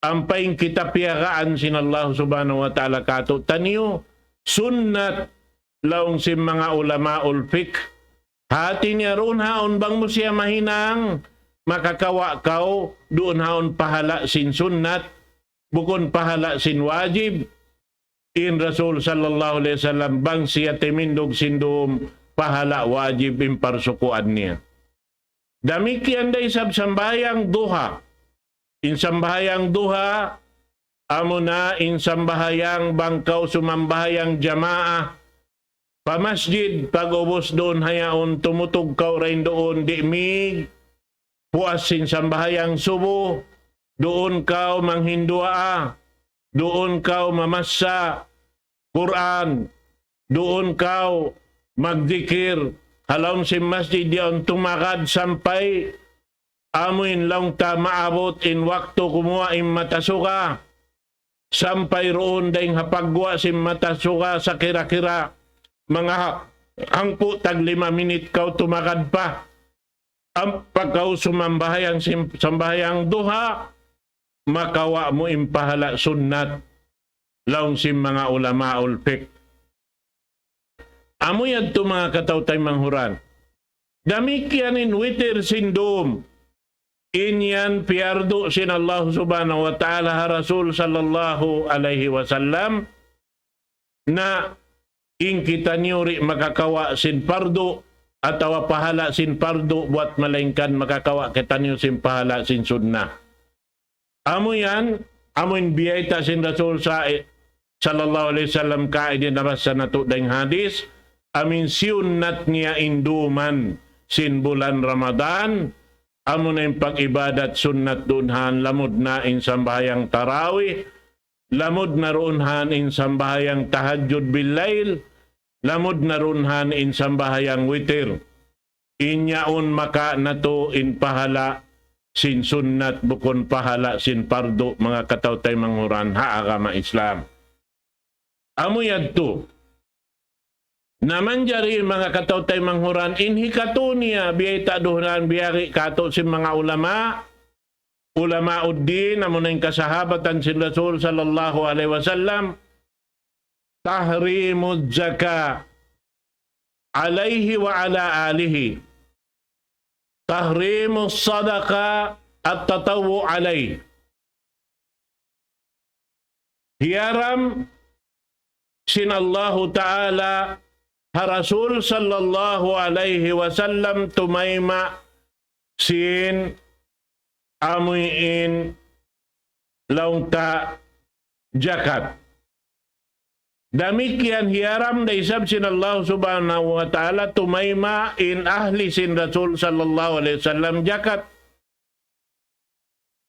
Ampa in kita piyagaan sin Allahu subhanahu wa ta'ala kātu'niyu, sunnat laung sin manga ulamaul fiqh. Hati niya duun haun bang mu siya mahinang, makakawa' kaw duun haun pahala' sin sunnat, bukun pahala' sin wajib. In Rasul sallallahu alayhi wasallam bang siya timindug sin dum, pahala' wajib in parsukuan niya. Damikkiyan da isab sambahayang duha. In sambahayang duha, amuna in sambahayang bang kaw sumambahayang jamaa pa masjid, pag'ubus duun hayaun tumutug kaw dayn duun, di' mig, puas sin sambahayang subu, duun kaw manghinduwaa, duun kaw mamassa Qur'an, duun kaw magdikir, ha lawm sin masjid yaun tumagad sampay amuin laung ta maabut in waktu kumuwa' in mata suga, sampay duun dayn ha pagguwa' sin mata suga sakira-kira manga ha-, hangpu' tag lima minit kaw tumagad pa. Ampa kaw sumambahayang sim-, sambahayang duha, makawa' mu in pahala' sunnat, laung sin manga ulamaul fiqh. Amu yadtu manga kataw-taymanghuran. Damikkiyan in witir sin dum. In yan piyardu sin Allah subhanahu wa ta'ala ha Rasul sallallahu alayhi wasallam. Na in kitaniyu di' makakawa' sin pardu, atawa pahala' sin pardu, buwat malaingkan makakawa' kitaniyu sin pahala' sin sunnah. Amu yan, amu in biyayta' sin Rasul sa-, sallallahu alayhi wasallam kaagi nabassa natu' dayng hadis, amu in siyunnat niya in duman sin bulan Ramadan, amu na in pag-ibadat sunnat duun han, lamud na in sambahayang tarawih, lamud na duun han in sambahayang tahajjud bil-layl, lamud na duun han in sambahayang witir. In yaun maka natu' in pahala' sin sunnat, bukun pahala' sin pardu, manga kataw-taymanghuran ha agama Islam. Amu yadtu. Na manjari manga kataw-taymanghuran, in hikatu niya, biyayta' duun biyari katu' sin manga ulama, ulama'ud din, amuna in kasahabatan sin Rasul sallallahu alayhi wasallam, تحريم الزكاة عليه وعلى آله، تحريم الصدقة التطوع عليه. Hiyaram sin Allahu Ta'ala ha Rasul sallallahu alayhi wasallam tumayma' sin amuin laung ta jakat. Damikkiyan hiyaram da isab sin Allah Subhanahu wa Ta'ala tumayma' in ahli sin Rasul sallallahu alayhi wasallam jakat.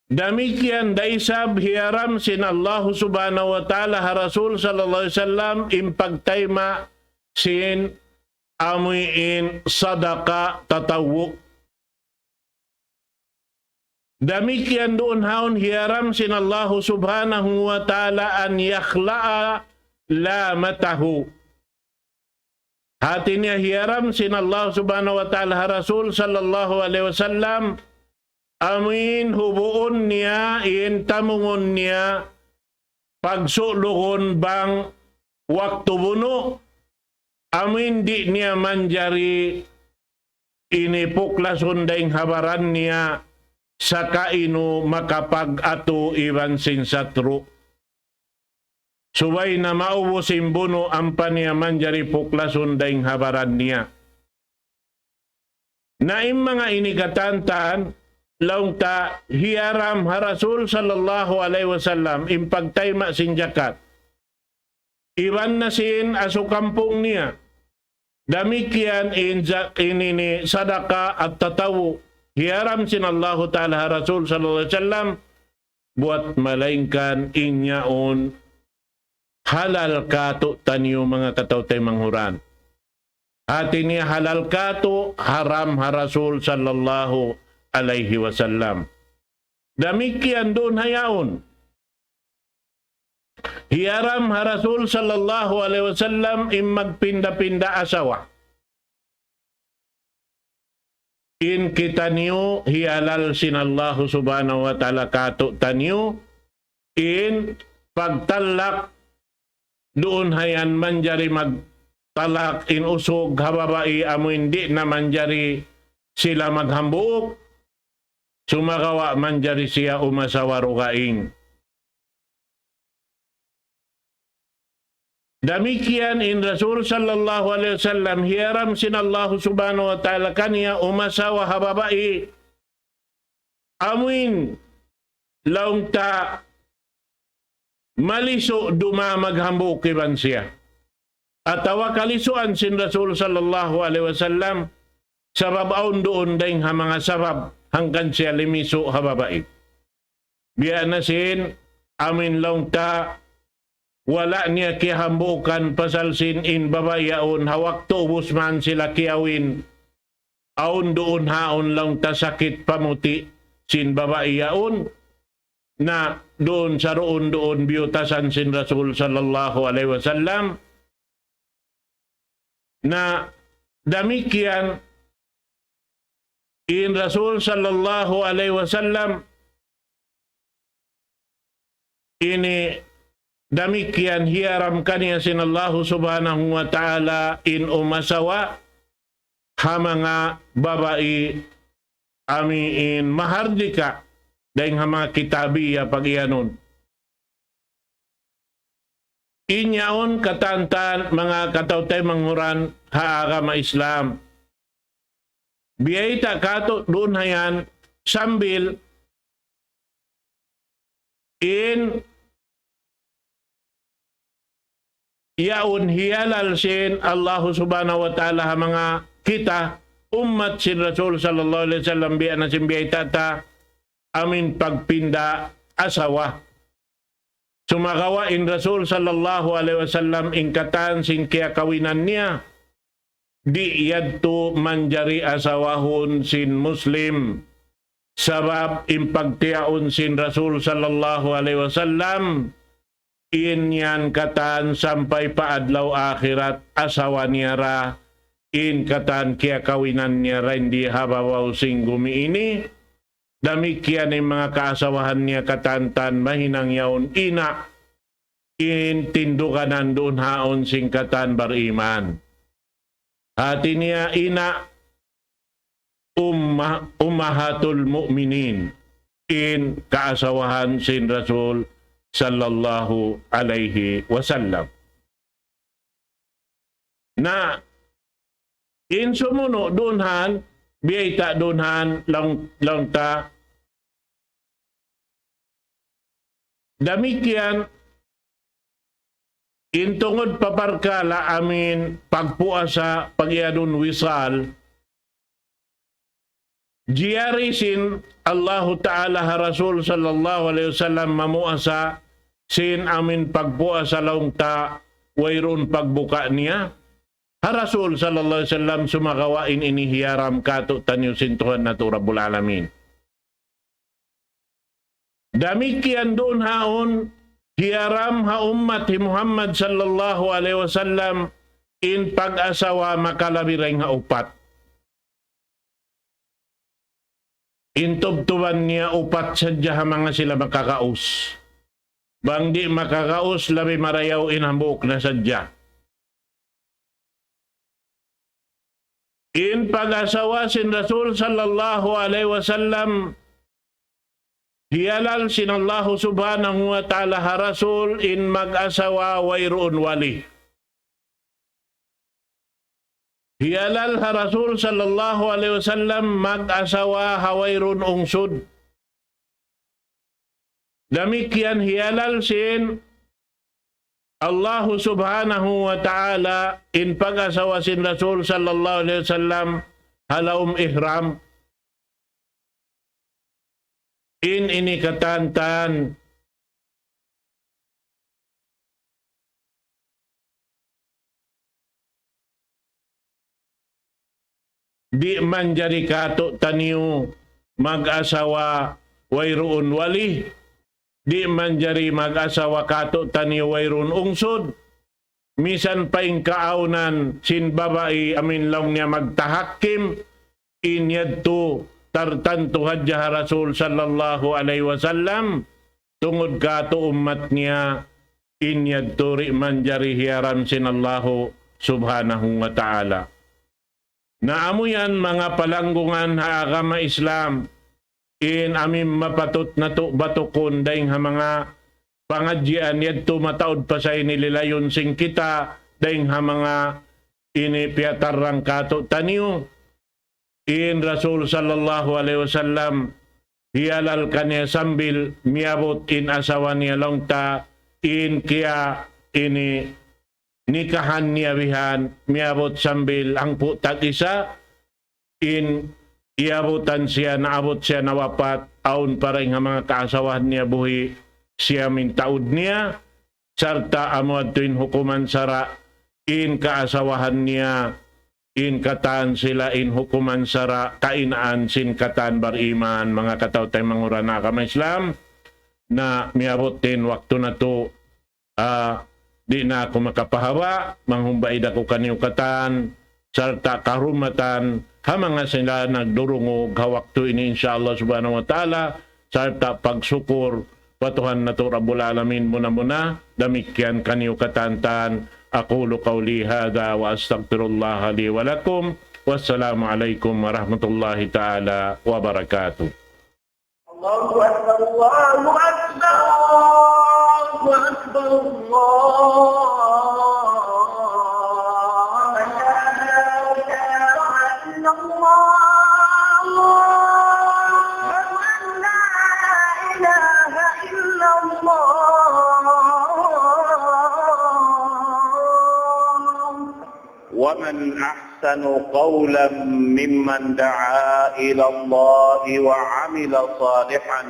Damikkiyan da isab hiyaram sin Allah Subhanahu wa Ta'ala ha Rasul sallallahu alayhi wasallam in pagtayma' sin amuin sadaqa tatawwu'. Damikkiyan duun ha yaun hiyaram sin Allahu Subhanahu wa Ta'ala أن يخلع لامته. Hati niya hiyaram sin Allah Subhanahu wa Ta'ala ha Rasul sallallahu alayhi wasallam, amuin hubuun niya, in tamungun niya, pagsulugun bang waktu bunu', amuin di' niya manjari ini puklasun dayn ha baran niya, sakainu makapag-atu iban sin satru'. Subay na maubus in bunu' ampa niya manjari puklasun dayn ha baran niya. Na in manga ini katan-katan, laung ta hiyaram ha Rasul sallallahu alayhi wasallam in pagtayma' sin jakat. Iban na sin asukampung niya. Damikkiyan in ja-, in ini sadaqa at-tatawwu'. Hiyaram sin Allahu Ta'ala ha Rasul sallallahu alayhi wasallam, buwat malaingkan in yaun halal katu'taniyu manga kataw-taymanghuran. Hati niya halal katu', haram ha Rasul sallallahu alayhi wasallam. Damikkiyan duun ha yaun. Hiyaram ha Rasul sallallahu alayhi wasallam in magpinda-pinda asawa. In kitaniyu hiyalal sin Allahu Subhanahu wa Ta'ala katu'taniyu, in pagtalak duun ha yan manjari magtalak in usug ha babai amu in di' na manjari sila maghambuuk, sumagawa' manjari siya umasawa dugaing. Damikkiyan in Rasul sallallahu alayhi wasallam, hiyaram sin Allahu Subhanahu wa Ta'ala kaniya umasawa ha babai amu in laung ta malisu' duma maghambuuk iban siya. Atawa kalisuan sin Rasul sallallahu alayhi wasallam, sabab awn duun dayng ha manga sabab hangkan siya limisu' ha babai. Biya' na sin amu in laung ta wala' niya kiyahambuukan pasal sin in babai yaun ha waktu ubus man sila kiyawin. Awn duun haun laung ta sakit pamuti' sin babai yaun, na duun saruun-duun biyutasan sin Rasul sallallahu alayhi wasallam. Na damikkiyan in Rasul sallallahu alayhi wasallam ini damikkiyan hiyaram kaniya sin Allahu Subhanahu wa Ta'ala in umasawa ha manga babai amu in mahardika dayng ha manga kitabiya pag-iyanun. In yaun katan-katan manga kataw-taymanghuran ha agama Islam. Biyayta' katu' duun ha yan sambil in yaun hiyalal sin Allahu Subhanahu wa Ta'ala ha manga kita ummat sin Rasul sallallahu alayhi wasallam biya' na sin biyayta' ta amu in pagpinda asawa. Sumagawa' in Rasul sallallahu alayhi wasallam in katan sin kiyakawinan niya, di' yadtu manjari asawahun sin Muslim. Sabab in pagtiyaun sin Rasul sallallahu alayhi wasallam, in yan katan sampay pa adlaw akhirat, asawa niya ra, in katan kiyakawinan niya ra, di ha babaw sin gumi ini, damikkiyan in manga kaasawahan niya katan tan mahinang yaun ina', in tinduganan duun haun sin katan bariman. Hati niya ina', umma-, ummahatul mu'minin, in kaasawahan sin Rasul sallallahu alayhi wasallam. Na, in sumunu' duun han, biyayta' duun han, laung, laung ta, damikkiyan, in tungud pa parkala' amin pagpuasa, pag-iyanun wisal, jiyari sin Allahu Ta'ala ha Rasul sallallahu alayhi wasallam mamuasa sin amin pagpuasa laung ta wayruun pagbuka' niya. Ha Rasul sallallahu alayhi wasallam sumagawa' in ini hiyaram kātu'niyu sin Tuhan natu' Rabbul Alamin. Damikkiyan duun haun, hiyaram ha ummat hi Muhammad sallallahu alayhi wasallam in pag-asawa makalabi dayn ha upat. In tubtuban niya upat sadja ha manga sila makakaus. Bang di' makakaus, labi marayaw in hambuuk na sadja. In pag-asawa sin Rasul sallallahu alayhi wasallam, hiyalal sin Allahu subhanahu wa ta'ala ha Rasul in mag-asawa wayruun wali. Hiyalal ha Rasul sallallahu alayhi wasallam mag-asawa ha wayruun ungsud. Damikkiyan hiyalal sin Allahu subhanahu wa ta'ala in pag-asawa sin Rasul sallallahu alayhi wasallam ha lawm ihram. In ini katan-katan di' manjari kātu'niyu mag-asawa wayruun wali, di' manjari mag-asawa kātu'niyu wayruun ungsud, misan pa in kaawnan sin babai amin laung niya magtahakkim, in yadtu tartantu hadja ha Rasul sallallahu alayhi wasallam, tungud kātu' ummat niya, in yadtu di' manjari hiyaram sin Allahu subhanahu wa ta'ala. Na amu yan manga palanggungan ha agama Islam, in amin mapatut natu' batukun dayng ha manga pangadjian yadtu mataud pa sa ini lilayun sin kita dayng ha manga ini piyatarrang kātu'niyu. In Rasul sallallahu alayhi wasallam hiyalal kaniya sambil miyabut in asawa niya laung ta in kiya ini nikahan niya bihan, miyabut sambil hangpu' tag-isa, in iyabutan siya, naabut siya nawapat, awn pa dayn ha manga kaasawahan niya buhi', siya mintaud niya, sarta' amu yadtu in hukuman sara', in kaasawahan niya, in katan sila in hukuman sara', kainaan sin katan bariman, manga kataw-taymanghuran ha agama Islam, na miyabut in waktu natu', ah, di' na aku makapahaba', manghumbaid aku kaniyu katan, sarta' kahurmatan, ha manga sila nagdurungug ha waktu ini, insya Allah subhanahu wa ta'ala, sarta' pagsukur pa Tuhan natu' Rabbul Alamin muna-muna, damikkiyan kaniyu katan-katan. أقول قولي هذا وأستغفر الله لي ولكم. والسلام عليكم ورحمة الله تعالى وبركاته. الله أكبر، الله أكبر، الله أكبر، الله. أشهد أن لا إله إلا الله. أشهد أن لا إله إلا الله. ومن أحسن قولا ممن دعا إلى الله وعمل صالحا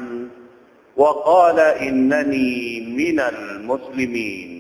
وقال إنني من المسلمين.